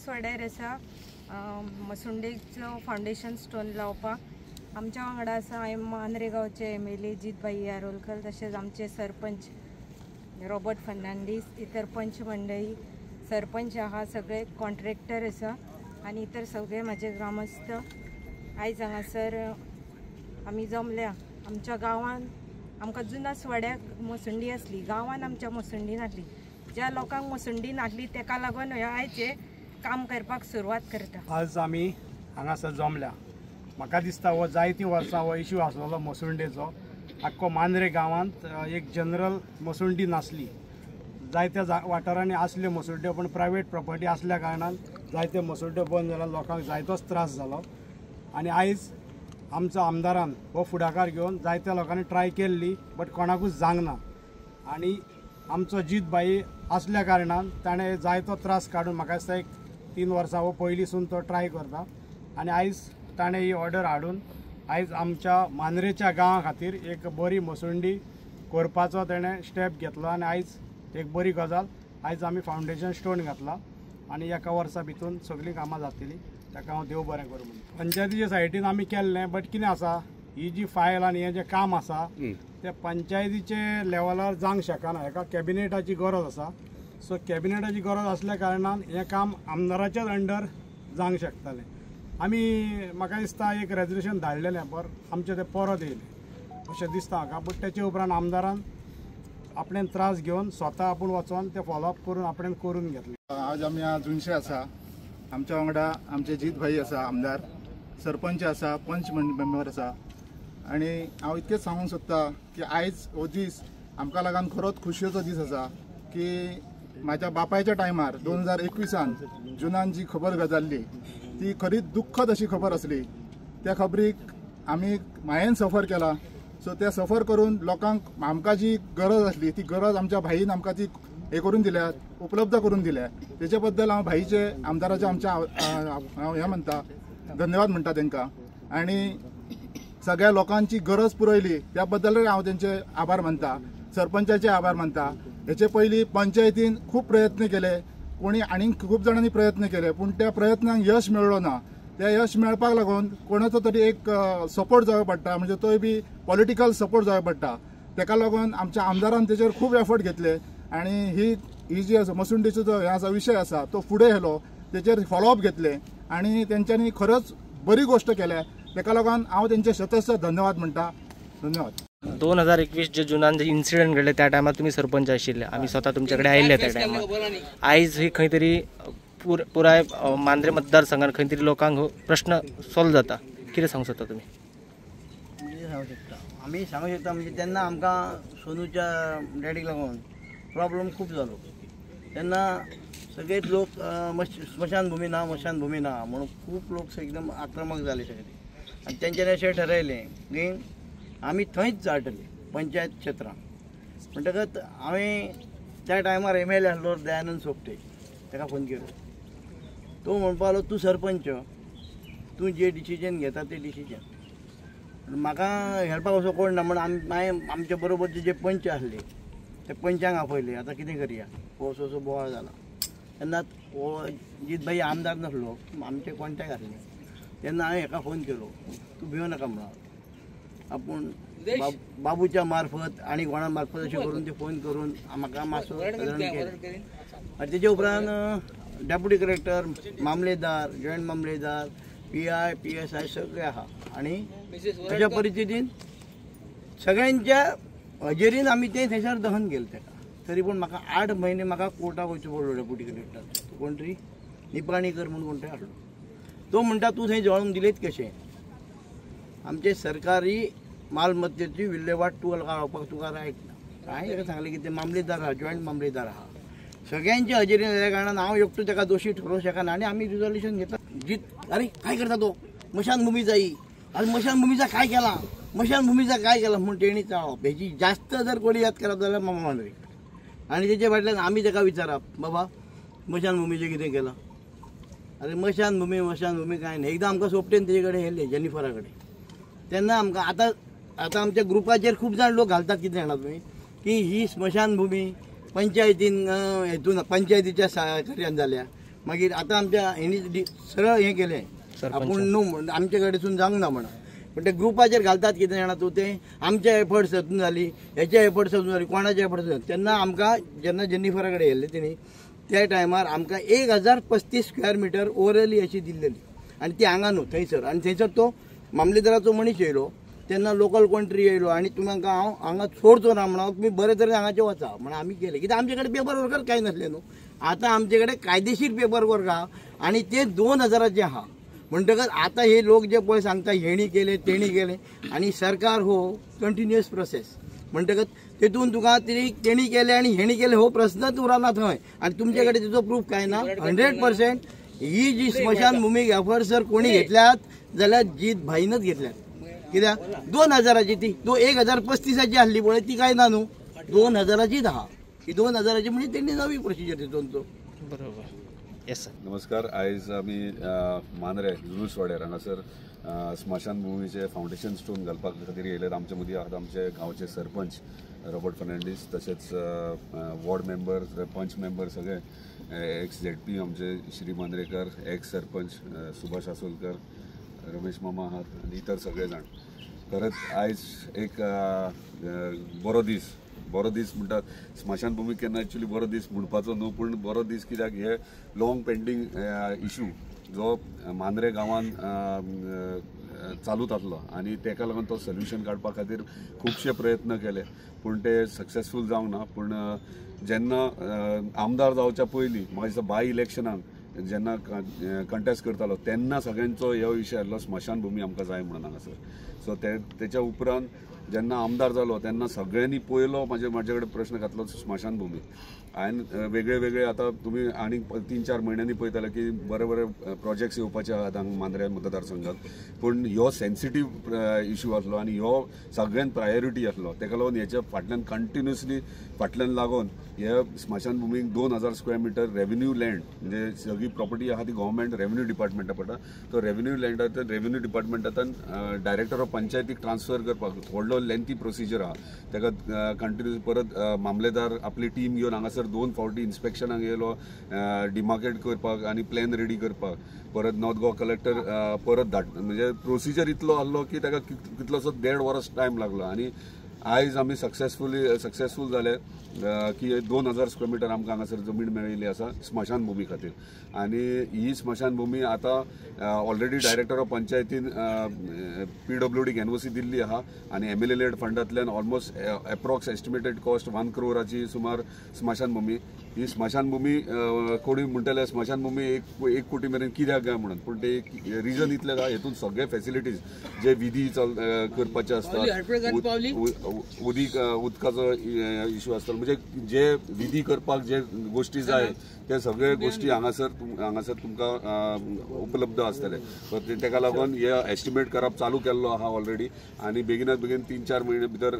जुनास वाड्यार आसा मसुंडेचो foundation stone लावपाक. आमच्या वांगडा आसा मांद्रे गांवचे MLA जीतभाई आरोलकर, तशेंच आमचे सरपंच रॉबर्ट फर्नांडीस, इतर पंच मंडळी, सरपंच आहा, सगळे कॉन्ट्रॅक्टर आसा आनी इतर सगळे म्हाजे ग्रामस्थ. आयज हांगासर आमी जमल्या. आमच्या गांवान आमकां जुनास वाड्याक मसुंडी आसली, गांवान आमच्या मसुंडी नासली. ज्या लोकांक मसुंडी नासली तेका लागून हे आयज हे काम करपाक सुरवात करता. आज आमी हांगासर जमल्या. म्हाका दिसता हो जायतीं वर्सां हो इश्यू आसलेलो मसुंडेचो. आख्खो मांद्रे गांवांत एक जनरल मसुंडी नासली. जायत्या वाठारांनी आसल्यो मसुंड्यो, पूण प्रायवेट प्रॉपर्टी आसल्या कारणान जायत्यो मसुंड्यो बंद जाल्या, लोकांक जायतोच त्रास जालो. आनी आयज आमचो आमदारान हो फुडाकार घेवन जायत्या लोकांनी ट्राय केल्ली, बट कोणाकूच जावंक ना. आनी आमचो जीतभाई आसल्या कारणान ताणें जायतो त्रास काडून म्हाका दिसता एक 3 वर्सां हो पयलींसून तो ट्राय करता. आनी आयज ताणें ही ऑर्डर हाडून आयज आमच्या मांद्रेच्या गांवा खातीर एक बरी मसुंडी करपाचो ताणें स्टेप घेतलो. आनी आयज एक बरी गजाल, आयज आमी फावंडेशन स्टोन घातला आनी एका वर्सा भितून सगळीं कामां जातलीं. ताका हांव देव बरें करूं म्हणटा. पंचायतीच्या सायटीन आमी केल्लें, बट कितें आसा, ही जी फायल आनी हें जें काम आसा तें पंचायतीचे लेवलार जावंक शकना. हेका कॅबिनेटाची गरज आसा. सो कॅबिनेटाची गरज आसल्या कारणान हें काम आमदाराच्याच अंडर जावंक शकतालें. आमी म्हाका दिसता एक रेजोल्युशन धाडलेलें, पर आमचें तें परत येयलें अशें दिसता म्हाका. बट तेचे उपरांत आमदारान आपणें त्रास घेवन स्वता आपूण वचोन तें फॉलोअप करून आपणें करून घेतलें. आज आमी जुनशे आसा. आमच्या वांगडा आमचे जीतभाई आसा, आमदार, सरपंच आसा, पंच मेंबर आसा. आनी हांव इतकेंच सांगूंक सोदता की आयज हो दीस आमकां लागून खरोच खोशयेचो दीस आसा की म्हाज्या बापायच्या टायमार 2021 जुनान जी खबर जाल्ली ती खरीच दुख्खद अशी खबर आसली. त्या खबरीक आमी मायेन सफर केला. सो ते सफर करून लोकांक आमकां जी गरज आसली ती गरज आमच्या भाईन आमकां ती हे करून दिल्या, उपलब्ध करून दिल्या. तेचे बद्दल हांव भाईचे, आमदाराचे आमच्या हांव हें म्हणटा, धन्यवाद म्हणटा तांकां. आनी सगळ्या लोकांची गरज पुरयली त्या बद्दलय हांव तेंचे आभार मानता, सरपंचाचे आभार मानता. हेचे पयलीं पंचायतीन खूब प्रयत्न केले, कोणी आनी खूब जाणांनी प्रयत्न केले, पूण त्या प्रयत्नांक यश मेळ्ळो ना. त्या यश मेळपाक लागून कोणाचो तरी एक सपोर्ट जावो पडटा, म्हणजे तोय बी पॉलिटिकल सपोर्ट जावो पडटा. तेका लागून आमच्या आमदारान तेचेर खूब एफर्ट घेतले आनी ही ही जी आसा मसुंडीचो जो हे आसा विशय आसा तो फुडें येयलो, तेचेर फॉलोअप घेतले आनी तेंच्यांनी खरोच बरी गोश्ट केल्या. तेका लागून हांव तेंचे शतश धन्यवाद म्हणटा. धन्यवाद. 2021 जे जुनान जे इन्सिडंट घडले त्या टायमार तुमी सरपंच आशिल्ले, आमी स्वता तुमचे कडेन आयिल्ले त्या टायमार. आयज ही खंय तरी पुराय मांद्रे मतदारसंघान खंय तरी लोकांक प्रश्न सॉल्व जाता, कितें सांगूंक सोदता तुमी? कितें सांगूंक शकता आमी? सांगूंक शकता म्हणजे तेन्ना आमकां सोनूच्या डॅडीक लागून प्रॉब्लम खूब जालो. तेन्ना सगळेच लोक स्मशानभूमी ना, स्मशानभूमी ना म्हणून खूब लोक एकदम आक्रमक जाले सगळे. आनी तेंच्यांनी अशें ठरयलें की आमी थंयच जाळटले पंचायत क्षेत्रान. म्हणटकच हांवें त्या टायमार MLA आसलो दयानंद सोपटे, ताका फोन केलो. तो म्हणपाक लागलो तूं सरपंच, तूं जे डिसिजन घेता तें डिसिजन. म्हाका हेल्पाक असो कोण ना म्हण हांवें आमच्या बरोबरचे जे पंच आसले ते पंचांक आपयले, आतां कितें करया, हो असो असो बोवाळ जाला. तेन्ना हो जीतभाई आमदार नासलो, आमचे कॉन्टेक्ट आसले. तेन्ना हांवें हेका फोन केलो, तूं भियो नाका म्हणून आपूण बाबूच्या मार्फत आनी कोणा मार्फत अशें करून ते फोन करून म्हाका मातसो सादारण केलें. आनी तेजे उपरांत डेप्युटी कलेक्टर, मामलेदार, जॉयंट मामलेदार, PI, PSI सगळे आहा. आनी अशा परिस्थितीन सगळ्यांच्या हजेरीन आमी तें थंयसर दहन केलें ताका. तरी पूण म्हाका 8 म्हयने म्हाका कोर्टाक वयचो पडलो. डेप्युटी कलेक्टर कोण तरी निपाणीकर म्हूण कोण तरी हाडलो. तो म्हणटा तूं थंय जळोवन दिलेच कशें, आमचे सरकारी मालमत्तेची विल्हेवाट तूं लावपाक तुका रायट ना. हांवें ताका सांगलें की ते मामलेदार आहा, जॉयंट मामलेदार आहा, सगळ्यांच्या हजेरीन जाल्या कारणान हांव एकटो ताका दोशी ठरोवंक शकना. आनी आमी रिजोल्युशन घेतला. जीत अरे काय करता तो, मशानभूमी जाई, आनी मशानभूमीचा काय केला, मशानभूमीचा काय केला म्हूण तेणी चाळप. हेची जास्त जर कोणी याद करप जाल्यार मामा मांद्रे. आनी तेचे फाटल्यान आमी ताका विचारप, बाबा मशानभूमीचें कितें केलां? अरे मशानभूमी मशानभूमी कांय न्ही. एकदां आमकां सोपटेन तेजे कडेन येयले जेनिफरा कडेन, तेन्ना आमकां आतां आतां आमच्या ग्रुपाचेर खूब जाण लोक घालतात कितें जाणा तुमी, की ही स्मशानभूमी पंचायतीन हेतून पंचायतीच्या कार्यान जाल्या. मागीर आतां आमच्या हेणी सरळ हें केलें आपूण न्हू आमचे कडेसून जावंक ना म्हणून, पण ते ग्रुपाचेर घालतात कितें जाणा तूं, ते आमचे एफर्ट्स हातून जाली, हेचे एफर्ट्स हातून जाली, कोणाचे एफर्ट्स जाली. तेन्ना आमकां जेन्ना जेनिफरा कडेन येयल्ले तेणी त्या टायमार आमकां 1035 स्क्वेअर मिटर ओरली अशी दिल्लेली आनी ती हांगा न्हू थंयसर. आनी थंयसर तो मामलेदाराचो मनीस येयलो तेन्ना लोकल कोण तरी येयलो आनी तुमकां हांव हांगा सोडचो ना म्हणून तुमी बरे तरेन हांगाचे वचा म्हणून आमी गेले. कित्याक आमचे कडेन पेपर वर्कर कांय नासलें न्हू. आतां आमचे कडेन कायदेशीर पेपर वर्क आहा आनी ते 2000 आहा. म्हणटकच आतां हे लोक जे पळय सांगता हेणी केले तेणी केले, आनी सरकार हो कंटिन्युअस प्रोसेस. म्हणटकच तेतून तुका तेणी केले आनी हेणी केले हो प्रस्नच उरना थंय, आनी तुमचे कडेन तेजो प्रूफ कांय ना. 100% ही जी स्मशानभूमी एफर्ट्स जर कोणी घेतल्यात जाल्यार जीत भाईनच घेतल्यात. कित्याक 2000 ती तो 1035 आहली पळय ती कांय ना न्हू, 2000 आहा ही. 2000 म्हणजे तेणी नवी प्रोसिजर तितून तो. बरोबर. Yes sir. नमस्कार. आयज आमी मांद्रे जुलूस वाड्यार हांगासर स्मशानभूमीचे फावंडेशन स्टोन घालपा खातीर येयल्यात. आमचे मदीं आहात आमचे गांवचे सरपंच रॉबर्ट फर्नांडीस, तशेंच वॉर्ड मेंबर, पंच मेंबर सगळे, एक्स झेडपी आमचे श्री मांद्रेकर, एक्स सरपंच सुभाष आसोलकर, रमेश मामा आहात आनी इतर सगळे जाण. खरंच आयज एक बरो दीस, बरो दीस म्हणटात. स्मशानभूमी केन्ना एक्चुअली बरो दीस म्हणपाचो न्हू, पूण बरो दीस कित्याक हे लॉंग पेंडींग इशू जो मांद्रे गांवान चालूच आसलो आनी तेका लागून तो सोल्युशन काडपा खातीर खुबशे प्रयत्न केले पूण ते सक्सेसफूल जावंक ना. पूण जेन्ना आमदार जावच्या पयलीं म्हाका दिसता बाय इलेक्शनाक जेन्ना कंटेस्ट करतालो तेन्ना सगळ्यांचो हो विशय आसलो स्मशानभूमी आमकां जाय म्हणून हांगासर. सो तेच्या उपरांत जेन्ना आमदार जालो तेन्ना सगळ्यांनी पयलो म्हाजे कडेन प्रश्न घातलो स्मशानभूमी. हांवें वेगळे वेगळे आतां तुमी आनीक 3-4 म्हयन्यांनी पळयतले की बरे बरे प्रोजेक्ट्स येवपाचे आहात हांगा मांद्रे मतदारसंघात, पूण ह्यो सेन्सिटीव इशू आसलो आनी ह्यो सगळ्यान प्रायोरिटी आसलो. तेका लागून हेच्या फाटल्यान कंटिन्युअसली फाटल्यान लागून हे स्मशानभूमीक 2000 स्क्वेअर मिटर रेवेन्यू लँड, म्हणजे सगळी प्रॉपर्टी आहा ती गव्हर्मेंट रेवेन्यू डिपार्टमेंटा पडटा. तो रेवेन्यू लँडांतल्यान रेवेन्यू डिपार्टमेंटांतल्यान डायरेक्टर ऑफ पंचायतीक ट्रान्सफर करपाक व्हडलो लेंथी प्रोसिजर आहा. तेका कंटिन्युअस परत मामलेदार आपली टीम घेवन हांगासर 2 फावटी इन्स्पेक्शनाक येयलो डिमार्केट करपाक आनी प्लॅन रेडी करपाक. परत नॉर्थ गोवा कलेक्टर परत धाड, म्हणजे प्रोसिजर इतलो आहलो की ताका कितलोसो 1.5 वर्स टायम लागलो. आनी आयज आमी सक्सेसफूल जाले की 2000 स्क्वेअर मिटर आमकां हांगासर जमीन मेळिल्ली आसा स्मशानभूमी खातीर. आनी ही स्मशानभूमी आतां ऑलरेडी डायरेक्टर ऑफ पंचायतीन PWDक NOC दिल्ली आहा आनी MLA lead फंडांतल्यान almost approx estimated cost 1 क्रोराची सुमार स्मशानभूमी. ही स्मशानभूमी कोणी म्हणटले स्मशानभूमी 1 कोटी मेरेन कित्याक काय म्हणून, पूण ते रिजन इतलें काय हेतून सगळे फेसिलिटीज जे विधी करपाचे आसतात, उदकाचो इशू आसतलो, म्हणजे जे विधी करपाक जे गोष्टी जाय ते सगळे गोष्टी हांगासर तुमकां उपलब्ध आसतले. तेका लागून हे एस्टिमेट करप चालू केल्लो आहा ऑलरेडी आनी बेगिनात बेगीन 3-4 म्हयने भितर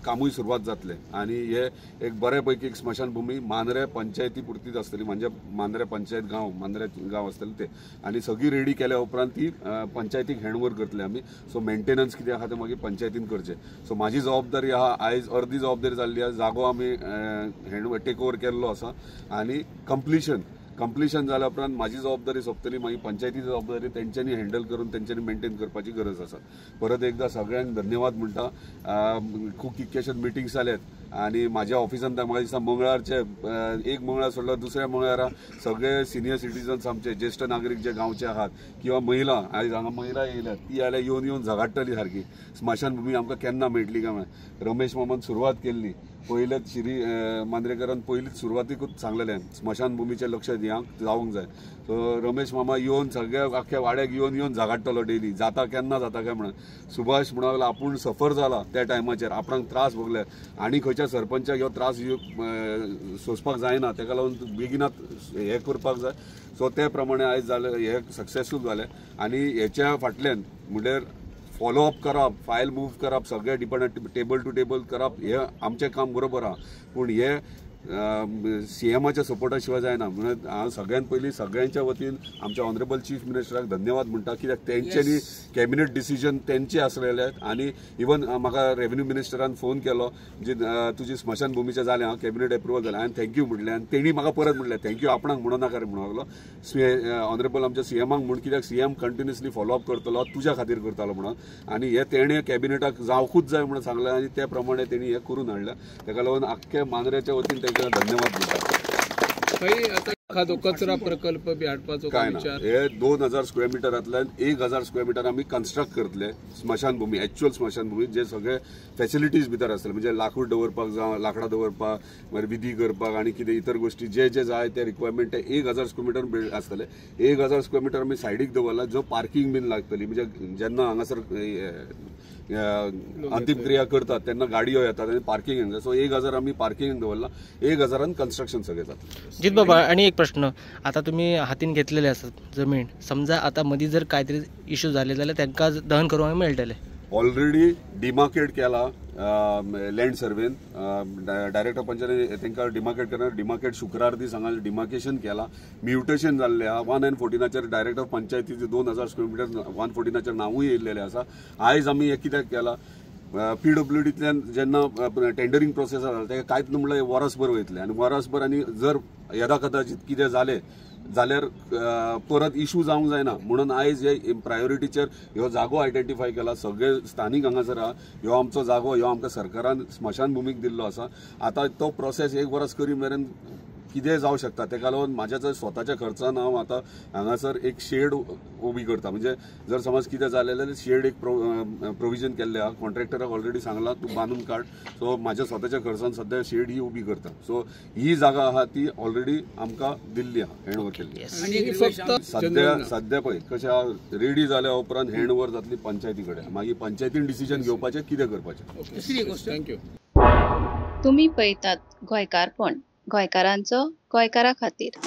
कामूय सुरवात जातले. आनी हे एक बरे पैकी एक स्मशानभूमी मांद्रे पंचायती पुरतीच आसतली, म्हणजे मांद्रे पंचायत गांव, मांद्रे गांव आसतले ते. आनी सगळी रेडी केल्या उपरांत ती पंचायतीक हँडओवर करतले आमी. सो मेंटेनन्स कितें आहा तें मागीर पंचायतीन करचें. सो म्हाजी जबाबदारी आहा, आयज अर्दी जबाबदारी जाल्ली आहा. जागो आमी हँड टेक ओवर केल्लो आसा आनी कंप्लिशन जाल्या उपरांत म्हाजी जबाबदारी सोंपतली, मागीर पंचायतीची जबाबदारी तेंच्यांनी हँडल करून तेंच्यांनी मेंटेन करपाची गरज आसा. परत एकदा सगळ्यांक धन्यवाद म्हणटा. खूब कितकेशेच मिटिंग्स जाल्यात आनी म्हाज्या ऑफिसान म्हाका दिसता मंगळारचे एक मंगळार सोडल्यार दुसऱ्या मंगळारा सगळे सिनियर सिटीजन्स आमचे ज्येश्ठ नागरीक जे गांवचे आहात किंवा महिला, आयज हांगा महिला येयल्यात ती जाल्यार येवन येवन झगाडटली सारकी स्मशानभूमी आमकां केन्ना मेळटली काय म्हणून. रमेश मामान सुरवात केल्ली पयलेच, श्री मांद्रेकरान पयलीच सुरवातीकूच सांगलेलें स्मशानभूमीचें लक्ष जावंक जाय. सो रमेश मामा येवन सगळ्या आख्ख्या वाड्याक येवन येवन झगाडटलो डेली, जाता केन्ना जाता काय म्हणून. सुभाष म्हणूंक लागलो आपूण सफर जाला त्या टायमाचेर, आपणाक त्रास भोगले आनी खंयच्या सरपंचाक हो त्रास सोंसपाक जायना, तेका लागून बेगिनात हें करपाक जाय. सो ते प्रमाणे आयज जालें, हें सक्सेसफूल जालें. आनी हेच्या फाटल्यान म्हणल्यार फॉलोअप करप, फायल मूव करप, सगळे डिपार्टमेंट टेबल टू टेबल करप, हें आमचें काम बरोबर आहा. पूण हे सीएमाच्या सपोर्टा शिवाय जायना. म्हणून हांव सगळ्यात पयलीं सगळ्यांच्या वतीन आमच्या ऑनरेबल चीफ मिनिस्टराक धन्यवाद म्हणटा, कित्याक तेंच्यांनी कॅबिनेट डिसिजन तेंचे आसलेले. आनी इवन म्हाका रेव्हेन्यू मिनिस्टरान फोन केलो, जी तुजी स्मशानभुमीचें जालें हांव कॅबिनेट एप्रुवल जालें, हांवें thank you म्हणलें आनी तेणी म्हाका परत म्हणलें thank you आपणाक म्हणूं नाका रे म्हणूंक लागलो, ऑनरेबल आमच्या सीएमाक म्हूण, कित्याक सीएम कंटिन्युअसली फॉलोअप करतलो तुज्या खातीर करतालो म्हणून. आनी हे तेणें कॅबिनेटाक जावकूच जाय म्हणून सांगलें आनी ते प्रमाणे तेणी हें करून हाडलें. ताका लागून आख्खे मांद्रेच्या वतीन तांकां धन्यवाद म्हणटा. एखादो कचरा प्रकल्प बी हाडपाचो काय ना, हे 2000 स्क्वेअर मिटरांतल्यान 1000 स्क्वेअर मिटर आमी कन्स्ट्रक्ट करतले स्मशानभूमी, एक्च्युअल स्मशानभूमी, जे सगळे फॅसिलिटीज भितर आसतले, म्हणजे लाकूड दवरपाक जावं, लाकडां दवरपाक, मागीर विधी करपाक आनी कितें इतर गोश्टी जे जे जाय ते रिक्वायरमेंट ते 1000 स्क्वेअर मिटर आसतले. 1000 स्क्वेअर मिटर आमी सायडीक दवरला, जो पार्किंग बीन लागतली, म्हणजे जेन्ना हांगासर अंतिमक्रिया करतात तेन्ना गाडयो येतात आनी पार्किंग, सो 1000 आमी पार्किंग दवरला, 1000 कन्स्ट्रक्शन सगळें जातलें. जीत बाबा, आनी एक प्रश्न, आता तुम्ही हातीन घेतलेले आसात जमीन, समजा आता मदीं जर कांय तरी इश्यू जाले जाल्यार तांकां दहन करूंक मेळटलें? ऑलरेडी डिमार्केट केला लँड सर्वेन, डायरेक्टर पंचायत तांकां डिमार्केट करणार, डिमार्केट शुक्रार दीस हांगा डिमार्केशन केला, म्युटेशन जाल्लें आहा. 1 and 14 director पंचायतीचे 2000 स्क्वेअर मिटर 114 नांवूय येयल्लेलें आसा. आयज आमी हें कित्याक केलां, पीडब्ल्यूडींतल्यान जेन्ना टेंडरींग प्रोसेस जाता तेका कांयच न्हू म्हणल्यार वरसभर वयतलें, आनी वरसभर आनी जर यदा कदाचित कितें जालें जाल्यार परत इशू जावंक जायना म्हणून आयज हे प्रायोरिटीचेर ह्यो जागो आयडेंटिफाय केला. सगळे स्थानीक हांगासर आहा, ह्यो आमचो जागो, ह्यो आमकां सरकारान स्मशानभुमीक दिल्लो आसा. आतां तो प्रोसेस एक वरस करी मेरेन कितेंय जावं शकता, तेका लागून म्हाज्या स्वताच्या खर्चान हांव आतां हांगासर एक शेड उबी करता, म्हणजे जर समज कितें जालें जाल्यार शेड एक प्रोविजन केल्लें आहा, कॉन्ट्रॅक्टराक ऑलरेडी सांगलां तूं बांदून काड, सो म्हाज्या स्वताच्या खर्चान सद्या शेड ही उबी करता. सो ही जागा आहा ती ऑलरेडी आमकां दिल्ली आहा, हँड ओवर केल्ली. सद्या सद्या पळय कशें आहा, रेडी जाल्या उपरांत हँड ओवर जातली पंचायती कडेन, मागीर पंचायतीन डिसिजन घेवपाचें कितें करपाचें. Thank you. तुमी पळयतात गोंयकारपण, गोंयकारांचो गोंयकारा खातीर.